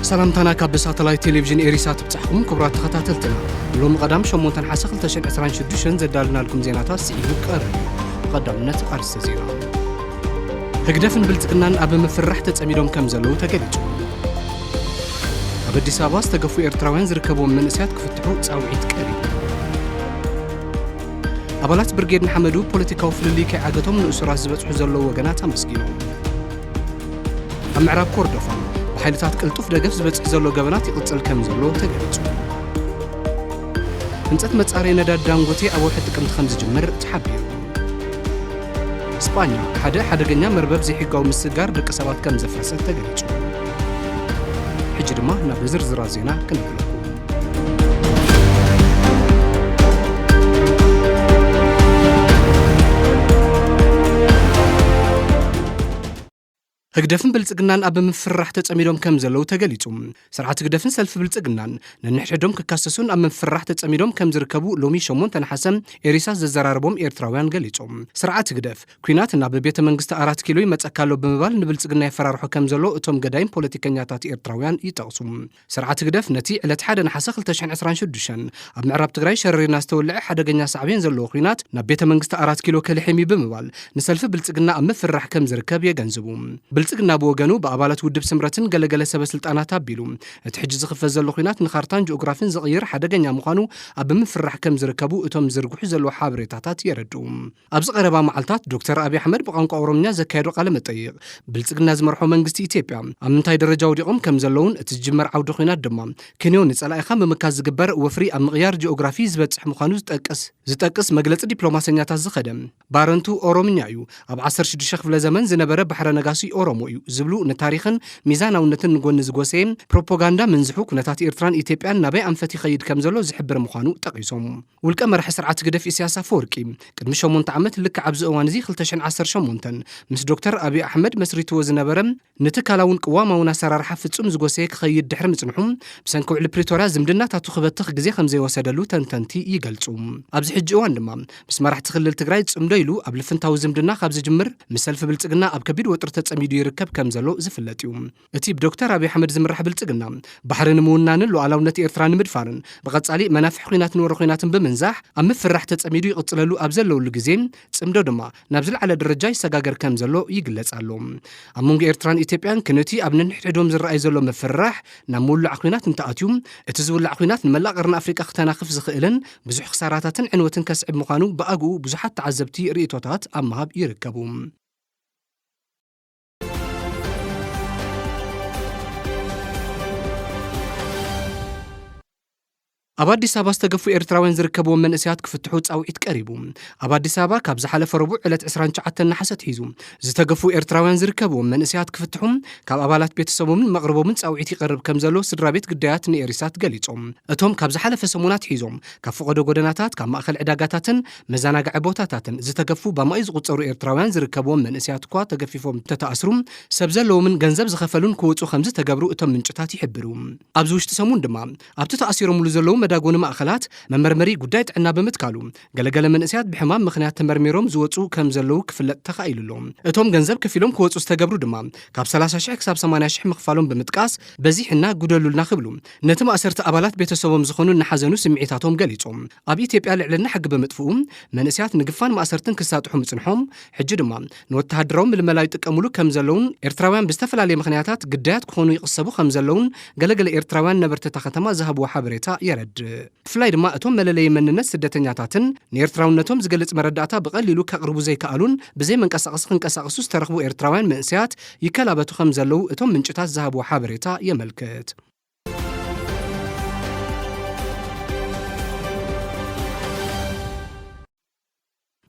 ሰላምታና ካብ ሳተላይት ቴሌቪዥን ኤሪሳት ይብጻሕኩም ክቡራት ተኸታተልትና። ሎሚ ቀዳም ሸሞንተ ነሓሰ ክልተ ሽሕን ዕስራን ሽዱሽተን ዘዳለናልኩም ዜናታት ስዒቡ ቀሪቡ። ብቐዳምነት ኣርእስተ ዜና። ህግደፍን ብልጽግናን ኣብ ምፍርራሕ ተጸሚዶም ከም ዘለዉ ተገሊጹ። ኣብ ኣዲስ ኣበባ ዝተገፉ ኤርትራውያን ዝርከብዎም መንእሰያት ክፍትሑ ጻውዒት ቀሪቡ። ኣባላት ብርጌድ ንሓመዱ ፖለቲካዊ ፍልልይ ከይዓገቶም ንእሱራት ዝበጽሑ ዘለዉ ወገናት ኣመስጊኖም። ኣብ ምዕራብ ኮርዶፋን ብሓይልታት ቅልጡፍ ደገፍ ዝበጽሕ ዘሎ ገበናት ይቕጽል ከም ዘሎ ተገሊጹ። ህንጸት መጻረዪ ነዳዲ ዳንጎቴ ኣብ ወርሒ ጥቅምቲ ከም ዝጅምር ተሓቢሩ። ስጳኛ ሓደ ሓደገኛ መርበብ ዘይሕጋዊ ምስግጋር ደቂ ሰባት ከም ዘፍረሰት ተገሊጹ። ሕጂ ድማ ናብ ዝርዝራት ዜና ክንብለኩም። ህግደፍን ብልጽግናን ኣብ ምፍርራሕ ተጸሚዶም ከም ዘለዉ ተገሊጹ። ስርዓት ህግደፍን ሰልፊ ብልጽግናን ነንሕድሕዶም ክካሰሱን ኣብ ምፍርራሕ ተጸሚዶም ከም ዝርከቡ ሎሚ ሸሞንተ ነሓሰ ኤሪሳት ዘዘራረቦም ኤርትራውያን ገሊጾም። ስርዓት ህግደፍ ኲናት ናብ ቤተ መንግስቲ ኣራት ኪሎ ይመጸካ ኣሎ ብምባል ንብልጽግና የፈራርሖ ከም ዘሎ እቶም ገዳይም ፖለቲከኛታት ኤርትራውያን ይጠቕሱ። ስርዓት ህግደፍ ነቲ ዕለት ሓደ ነሓሰ ክልተ ሽሕን ዕስራን ሽዱሽተን ኣብ ምዕራብ ትግራይ ሸረሪና ዝተወልዐ ሓደገኛ ሳዕቤን ዘለዎ ኲናት ናብ ቤተ መንግስቲ ኣራት ኪሎ ከልሕም እዩ ብምባል ንሰልፊ ብልጽግና ኣብ ምፍርራሕ ከም ዝርከብ የገንዝቡ። ብልጽግና ብወገኑ ብኣባላት ውድብ ስምረትን ገለገለ ሰበ ስልጣናት ኣቢሉ እቲ ሕጂ ዝኽፈት ዘሎ ኲናት ንኻርታን ጂኦግራፊን ዝቕይር ሓደገኛ ምዃኑ ኣብ ምፍራሕ ከም ዝርከቡ እቶም ዝዝርግሑ ዘለዉ ሓበሬታታት የረድኡ። ኣብዚ ቀረባ መዓልታት ዶክተር ኣብይ ኣሕመድ ብቋንቋ ኦሮምኛ ዘካየዶ ቃለ መጠይቕ፣ ብልጽግና ዝመርሖ መንግስቲ ኢትዮጵያ ኣብ ምንታይ ደረጃ ወዲቖም ከም ዘለዉን እቲ ዝጅመር ዓውዲ ኲናት ድማ ክንዮ ንጸላኢኻ ምምካት ዝግበር ወፍሪ ኣብ ምቕያር ጂኦግራፊ ዝበጽሕ ምዃኑ ዝጠቅስ ዝጠቅስ መግለጺ ዲፕሎማሰኛታት ዝኸደ ባረንቱ ኦሮምኛ እዩ። ኣብ ዓሰርተ ሽዱሽተ ክፍለ ዘመን ዝነበረ ባሕረ ነጋሲ ኦሮሞ እዩ ዝብሉ ንታሪኽን ሚዛናውነትን ንጎኒ ዝጎሰየ ፕሮፓጋንዳ ምንዝሑ ኩነታት ኤርትራን ኢትዮጵያን ናበይ ኣንፈት ይኸይድ ከም ዘሎ ዝሕብር ምዃኑ ጠቒሶም። ውልቀ መራሒ ስርዓት ህግደፍ ኢሳያስ ኣፈወርቂ ቅድሚ ሸሞንተ ዓመት ልክዕ ኣብዚ እዋን እዚ ክልተ ሽሕን ዓሰርተ ሸሞንተን ምስ ዶክተር ኣብይ ኣሕመድ መስሪትዎ ዝነበረ ንትካላውን ቅዋማውን ኣሰራርሓ ፍጹም ዝጎሰየ ክኸይድ ድሕሪ ምጽንሑ፣ ብሰንኪ ውዕሊ ፕሪቶርያ ዝምድናታቱ ክበትኽ ግዜ ከም ዘይወሰደሉ ተንተንቲ ይገልጹ። ኣብዚ ሕጂ እዋን ድማ ምስ መራሕቲ ክልል ትግራይ ጽምዶ ኢሉ ኣብ ልፍንታዊ ዝምድና ካብ ዝጅምር ምስ ሰልፊ ብልጽግና ኣብ ከቢድ ወጥሪ ተጸሚዱ ይርከብ ከም ዘሎ ዝፍለጥ እዩ። እቲ ብዶክተር ኣብይ ኣሕመድ ዝምራሕ ብልጽግና ባሕሪ ንምውናንን ሉዓላውነት ኤርትራ ንምድፋርን ብቐጻሊ መናፍሕ ኲናትን ወረ ኲናትን ብምንዛሕ ኣብ ምፍራሕ ተጸሚዱ ይቕጽለሉ ኣብ ዘለውሉ ግዜ ጽምዶ ድማ ናብ ዝለዓለ ደረጃ ይሰጋገር ከም ዘሎ ይግለጽ ኣሎ። ኣብ መንጎ ኤርትራን ኢትዮጵያን ክነቲ ኣብ ነንሕድሕዶም ዝረኣይ ዘሎ ምፍርራሕ ናብ ምውላዕ ኲናት እንተኣትዩ፣ እቲ ዝውላዕ ኲናት ንመላእ ቀርኒ ኣፍሪቃ ክተናኽፍ ዝኽእልን ብዙሕ ክሳራታትን ዕንወትን ከስዕብ ምዃኑ ብኣግኡ ብዙሓት ተዓዘብቲ ርእይቶታት ኣብ ምሃብ ይርከቡ። ኣብ ኣዲስ ኣበባ ዝተገፉ ኤርትራውያን ዝርከብዎም መንእሰያት ክፍትሑ ጻውዒት ቀሪቡ። ኣብ ኣዲስ ኣበባ ካብ ዝሓለፈ ረቡዕ ዕለት ዕስራን ትሽዓተን ነሓሰ ኣትሒዙ ዝተገፉ ኤርትራውያን ዝርከብዎም መንእሰያት ክፍትሑ ካብ ኣባላት ቤተሰቦምን መቕርቦምን ጻውዒት ይቐርብ ከም ዘሎ ስድራ ቤት ግዳያት ንኤሪሳት ገሊጾም። እቶም ካብ ዝሓለፈ ሰሙን ኣትሒዞም ካብ ፈቐዶ ጎደናታት፣ ካብ ማእከል ዕዳጋታትን መዘናግዒ ቦታታትን ዝተገፉ ብኣማኢት ዝቑጸሩ ኤርትራውያን ዝርከብዎም መንእሰያት እኳ ተገፊፎም እንተተኣስሩ፣ ሰብ ዘለዎምን ገንዘብ ዝኸፈሉን ክወጹ ከም ዝተገብሩ እቶም ምንጭታት ይሕብሩ። ኣብዚ ውሽጢ ሰሙን ድማ ኣብቲ ተኣሲሮምሉ ዘለዉ መዳጎኒ ማእከላት መመርመሪ ጉዳይ ጥዕና ብምትካሉ፣ ገለገለ መንእሰያት ብሕማም ምኽንያት ተመርሚሮም ዝወጹ ከም ዘለዉ ክፍለጥ ተኻኢሉ ኣሎ። እቶም ገንዘብ ከፊሎም ክወጹ ዝተገብሩ ድማ ካብ ሰላሳ ሽሕ ክሳብ ሰማንያ ሽሕ ምኽፋሎም ብምጥቃስ፣ በዚሕና ጉደሉልና ክብሉ ነቲ ማእሰርቲ ኣባላት ቤተሰቦም ዝኾኑ እናሓዘኑ ስምዒታቶም ገሊጾም። ኣብ ኢትዮጵያ ልዕልና ሕጊ ብምጥፍኡ፣ መንእሰያት ንግፋን ማእሰርትን ክሳጥሑ ምጽንሖም፣ ሕጂ ድማ ንወተሃደራዊ ምልመላ ይጥቀሙሉ ከም ዘለዉን ኤርትራውያን ብዝተፈላለየ ምኽንያታት ግዳያት ክኾኑ ይቕሰቡ ከም ዘለዉን ገለገለ ኤርትራውያን ነበርቲ እታ ከተማ ዝሃብዎ ሓበሬታ የረድእ። ብፍላይ ድማ እቶም መለለዪ መንነት ስደተኛታትን ንኤርትራውነቶም ዝገልጽ መረዳእታ ብቐሊሉ ከቕርቡ ዘይከኣሉን ብዘይ መንቀሳቐሲ ክንቀሳቐሱ ዝተረኽቡ ኤርትራውያን መንእሰያት ይከላበቱ ከም ዘለዉ እቶም ምንጭታት ዝሃብዎ ሓበሬታ የመልክት።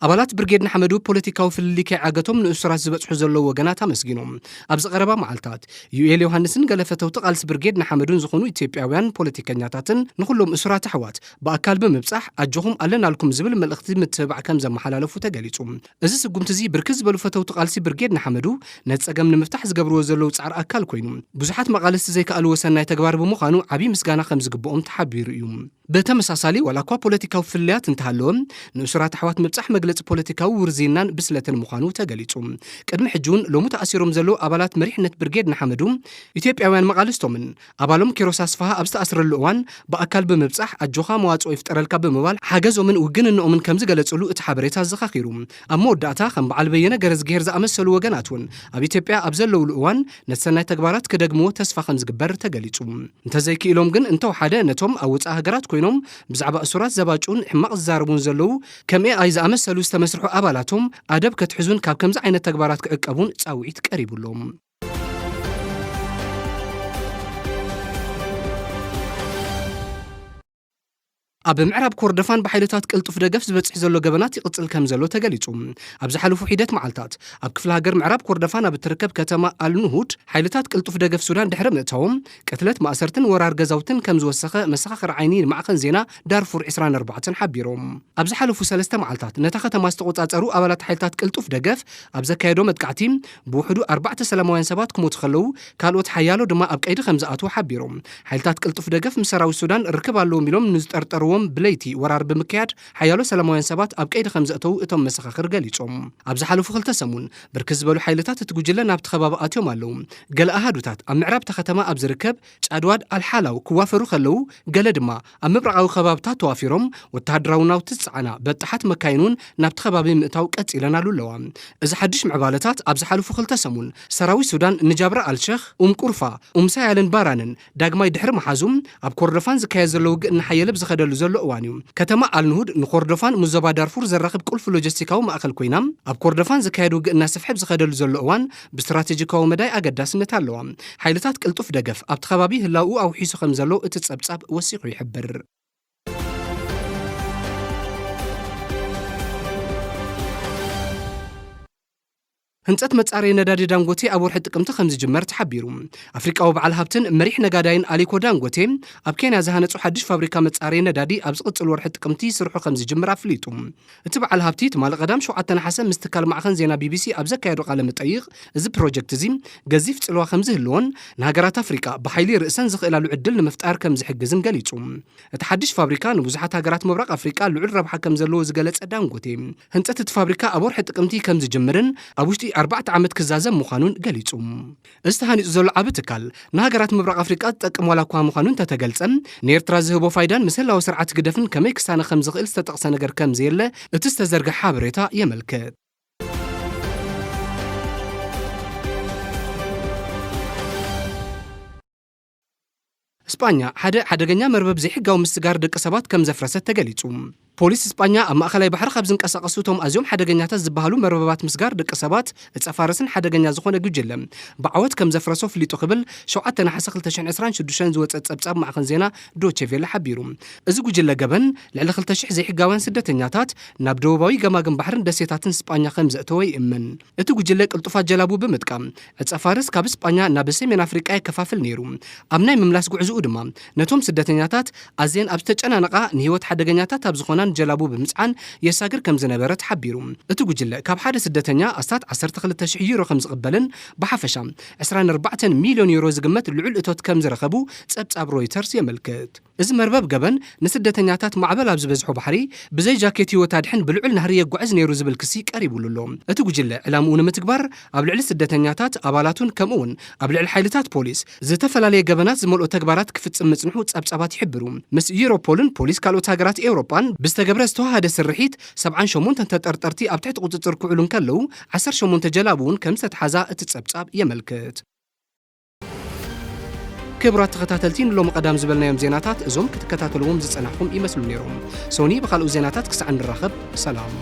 ኣባላት ብርጌድ ንሓመዱ ፖለቲካዊ ፍልልይ ከይዓገቶም ንእሱራት ዝበጽሑ ዘለዉ ወገናት ኣመስጊኖም። ኣብዚ ቀረባ መዓልታት ዩኤል ዮሃንስን ገለ ፈተውቲ ቃልሲ ብርጌድ ንሓመዱን ዝኾኑ ኢትዮጵያውያን ፖለቲከኛታትን ንኹሎም እሱራት ኣሕዋት ብኣካል ብምብጻሕ ኣጆኹም ኣለናልኩም ዝብል መልእኽቲ ምትብባዕ ከም ዘመሓላለፉ ተገሊጹ። እዚ ስጉምቲ እዚ ብርክት ዝበሉ ፈተውቲ ቃልሲ ብርጌድ ንሓመዱ ነቲ ጸገም ንምፍታሕ ዝገብርዎ ዘለዉ ጻዕሪ ኣካል ኮይኑ፣ ብዙሓት መቓልስቲ ዘይከኣልዎ ሰናይ ተግባር ብምዃኑ ዓብዪ ምስጋና ከም ዝግብኦም ተሓቢሩ እዩ። ብተመሳሳሊ፣ ዋላ እኳ ፖለቲካዊ ፍልልያት እንተሃለወ፣ ንእሱራት ኣሕዋት ምብጻሕ መግለጺ ፖለቲካዊ ውርዝይናን ብስለትን ምዃኑ ተገሊጹ። ቅድሚ ሕጂ እውን ሎሚ ተኣሲሮም ዘለዉ ኣባላት መሪሕነት ብርጌድ ንሓመዱ፣ ኢትዮጵያውያን መቓልስቶምን ኣባሎም ኪሮስ ኣስፍሃ ኣብ ዝተኣስረሉ እዋን ብኣካል ብምብጻሕ ኣጆኻ መዋጽኦ ይፍጠረልካ ብምባል ሓገዞምን ውግንንኦምን ከም ዝገለጹሉ እቲ ሓበሬታ ኣዘኻኺሩ። ኣብ መወዳእታ ከም በዓል በየነ ገረዝግሄር ዝኣመሰሉ ወገናት እውን ኣብ ኢትዮጵያ ኣብ ዘለውሉ እዋን ነቲ ሰናይ ተግባራት ክደግምዎ ተስፋ ከም ዝግበር ተገሊጹ። እንተዘይክኢሎም ግን እንተወሓደ ነቶም ኣብ ወጻኢ ሃገራት ኮይኖም ብዛዕባ እሱራት ዘባጭውን ሕማቕ ዝዛረቡን ዘለዉ ከም ኤኣይ ዝኣመሰሉ ዝተመስርሑ ኣባላቶም ኣደብ ከትሕዙን ካብ ከምዚ ዓይነት ተግባራት ክዕቀቡን ጻውዒት ቀሪቡሎም። ኣብ ምዕራብ ኮርዶፋን ብሓይልታት ቅልጡፍ ደገፍ ዝበጽሕ ዘሎ ገበናት ይቕጽል ከም ዘሎ ተገሊጹ። ኣብ ዝሓለፉ ሒደት መዓልታት ኣብ ክፍለ ሃገር ምዕራብ ኮርዶፋን ኣብ እትርከብ ከተማ ኣልኑሁድ ሓይልታት ቅልጡፍ ደገፍ ሱዳን ድሕሪ ምእታዎም ቅትለት፣ ማእሰርትን ወራር ገዛውትን ከም ዝወሰኸ መሰኻኽር ዓይኒ ንማዕኸን ዜና ዳርፉር ዕስራን ኣርባዕተን ሓቢሮም። ኣብ ዝሓለፉ ሰለስተ መዓልታት ነታ ከተማ ዝተቖጻጸሩ ኣባላት ሓይልታት ቅልጡፍ ደገፍ ኣብ ዘካየዶ መጥቃዕቲ ብውሕዱ ኣርባዕተ ሰላማውያን ሰባት ክሞቱ ከለዉ ካልኦት ሓያሎ ድማ ኣብ ቀይዲ ከም ዝኣትዉ ሓቢሮም። ሓይልታት ቅልጡፍ ደገፍ ምስ ሰራዊት ሱዳን ርክብ ኣለዎም ኢሎም ንዝጠርጠርዎም ብለይቲ ወራር ብምክያድ ሓያሎ ሰላማውያን ሰባት ኣብ ቀይዲ ከም ዘእተዉ እቶም መሰኻኽር ገሊጾም። ኣብ ዝሓለፉ ክልተ ሰሙን ብርክት ዝበሉ ሓይልታት እቲ ጉጅለ ናብቲ ከባቢ ኣትዮም ኣለዉ። ገለ ኣሃዱታት ኣብ ምዕራብ እታ ከተማ ኣብ ዝርከብ ጫድዋድ ኣልሓላው ክዋፈሩ ከለዉ፣ ገለ ድማ ኣብ ምብራቓዊ ከባብታት ተዋፊሮም ወተሃደራዊ ናውቲ ዝጸዓና በጣሓት መካይን እውን ናብቲ ከባቢ ምእታው ቀጺለን ኣሉ ኣለዋ። እዚ ሓድሽ ምዕባለታት ኣብ ዝሓለፉ ክልተ ሰሙን ሰራዊት ሱዳን ንጃብራ ኣልሸኽ፣ ኡም ቁርፋ፣ ኡም ሳያልን ባራንን ዳግማይ ድሕሪ ምሓዙ፣ ኣብ ኮርዶፋን ዝካየድ ዘሎ ውግእ እናሓየለ ብዝኸደሉ ዘሎ እዋን እዩ። ከተማ ኣልንሁድ ንኮርዶፋን ምስ ዞባ ዳርፉር ዘራኽብ ቁልፊ ሎጂስቲካዊ ማእከል ኮይና፣ ኣብ ኮርዶፋን ዝካየድ ውግእ እናሰፍሐ ብዝኸደሉ ዘሎ እዋን ብስትራቴጂካዊ መዳይ ኣገዳስነት ኣለዋ። ሓይልታት ቅልጡፍ ደገፍ ኣብቲ ከባቢ ህላውኡ ኣውሒሱ ከም ዘሎ እቲ ጸብጻብ ወሲኹ ይሕብር። ህንጸት መጻረዪ ነዳዲ ዳንጎቴ ኣብ ወርሒ ጥቅምቲ ከም ዝጅመር ተሓቢሩ። ኣፍሪቃዊ በዓል ሃብትን መሪሕ ነጋዳይን ኣሊኮ ዳንጎቴ ኣብ ኬንያ ዝሃነጹ ሓድሽ ፋብሪካ መጻረዪ ነዳዲ ኣብ ዝቕጽል ወርሒ ጥቅምቲ ስርሑ ከም ዝጅምር ኣፍሊጡ። እቲ በዓል ሃብቲ ትማሊ ቀዳም ሸውዓተ ነሓሰ ምስ ትካል ማዕኸን ዜና ቢቢሲ ኣብ ዘካየዶ ቃለ መጠይቕ፣ እዚ ፕሮጀክት እዚ ገዚፍ ጽልዋ ከም ዝህልዎን ንሃገራት ኣፍሪቃ ብሓይሊ ርእሰን ዝኽእላሉ ዕድል ንምፍጣር ከም ዝሕግዝን ገሊጹ። እቲ ሓድሽ ፋብሪካ ንብዙሓት ሃገራት ምብራቕ ኣፍሪቃ ልዑል ረብሓ ከም ዘለዎ ዝገለጸ ዳንጎቴ፣ ህንጸት እቲ ፋብሪካ ኣብ ወርሒ ጥቅምቲ ከም ዝጅምርን ኣብ ውሽጢ ኣርባዕተ ዓመት ክዛዘም ምዃኑን ገሊጹ። እዚ ተሃኒጹ ዘሎ ዓቢ ትካል ንሃገራት ምብራቕ ኣፍሪቃ ዝጠቅም ዋላ እኳ ምዃኑ እንተተገልጸ፣ ንኤርትራ ዝህቦ ፋይዳን ምስ ህላወ ስርዓት ህግደፍን ከመይ ክሳነ ከም ዝኽእል ዝተጠቕሰ ነገር ከም ዘየለ እቲ ዝተዘርግሐ ሓበሬታ የመልክት። እስጳኛ ሓደ ሓደገኛ መርበብ ዘይሕጋዊ ምስጋር ደቂ ሰባት ከም ዘፍረሰት ተገሊጹ። ፖሊስ እስጳኛ ኣብ ማእከላይ ባሕሪ ካብ ዝንቀሳቐሱ እቶም ኣዝዮም ሓደገኛታት ዝበሃሉ መርበባት ምስጋር ደቂ ሰባት ዕጸ ፋርስን ሓደገኛ ዝኾነ ጉጅለ ብዓወት ከም ዘፍረሶ ፍሊጡ ክብል ሸውዓተ ነሓሰ ክልተ ሽሕን ዕስራን ሽዱሽተን ዝወጸ ጸብጻብ ማዕኸን ዜና ዶቼ ቬለ ሓቢሩ። እዚ ጉጅለ ገበን ልዕሊ ክልተ ሽሕ ዘይሕጋውያን ስደተኛታት ናብ ደቡባዊ ገማግም ባሕርን ደሴታትን እስጳኛ ከም ዘእተወ ይእመን። እቲ ጉጅለ ቅልጡፋት ጀላቡ ብምጥቃም ዕጸ ፋርስ ካብ እስጳኛ ናብ ሰሜን ኣፍሪቃ የከፋፍል ነይሩ። ኣብ ናይ ምምላስ ጉዕዝኡ ድማ ነቶም ስደተኛታት ኣዝየን ኣብ ዝተጨናነቓ ንህይወት ሓደገኛታት ኣብ ዝኾናን ጀላቡ ብምጽዓን የሳግር ከም ዝነበረ ተሓቢሩ። እቲ ጉጅለ ካብ ሓደ ስደተኛ ኣስታት ዓሰርተ ክልተ ሽሕ ዩሮ ከም ዝቕበልን ብሓፈሻ ዕስራን ኣርባዕተን ሚልዮን ዩሮ ዝግመት ልዑል እቶት ከም ዝረኸቡ ጸብጻብ ሮይተርስ የመልክት። እዚ መርበብ ገበን ንስደተኛታት ማዕበል ኣብ ዝበዝሖ ባሕሪ ብዘይ ጃኬት ህይወት ኣድሕን ብልዑል ናህሪ የጓዕዝ ነይሩ ዝብል ክሲ ቀሪቡሉ ኣሎ። እቲ ጉጅለ ዕላምኡ ንምትግባር ኣብ ልዕሊ ስደተኛታት፣ ኣባላቱን ከምኡ እውን ኣብ ልዕሊ ሓይልታት ፖሊስ ዝተፈላለየ ገበናት ዝመልኦ ተግባራት ክፍጽም ምጽንሑ ጸብጻባት ይሕብሩ። ምስ ዩሮፖልን ፖሊስ ካልኦት ሃገራት ኤውሮጳን ብዝተገብረ ዝተዋሃደ ስርሒት ሰብዓን ሸሞንተን ተጠርጠርቲ ኣብ ትሕቲ ቁጽጽር ክውዕሉ እንከለዉ ዓሰርተ ሸሞንተ ጀላቡ እውን ከም ዝተትሓዛ እቲ ጸብጻብ የመልክት። ክቡራት ተኸታተልቲ፣ ንሎሚ ቀዳም ዝበልናዮም ዜናታት እዞም ክትከታተልዎም ዝጸናሕኩም ይመስሉ ነይሮም። ሶኒ ብኻልኦት ዜናታት ክሳዕ ንራኸብ፣ ሰላም።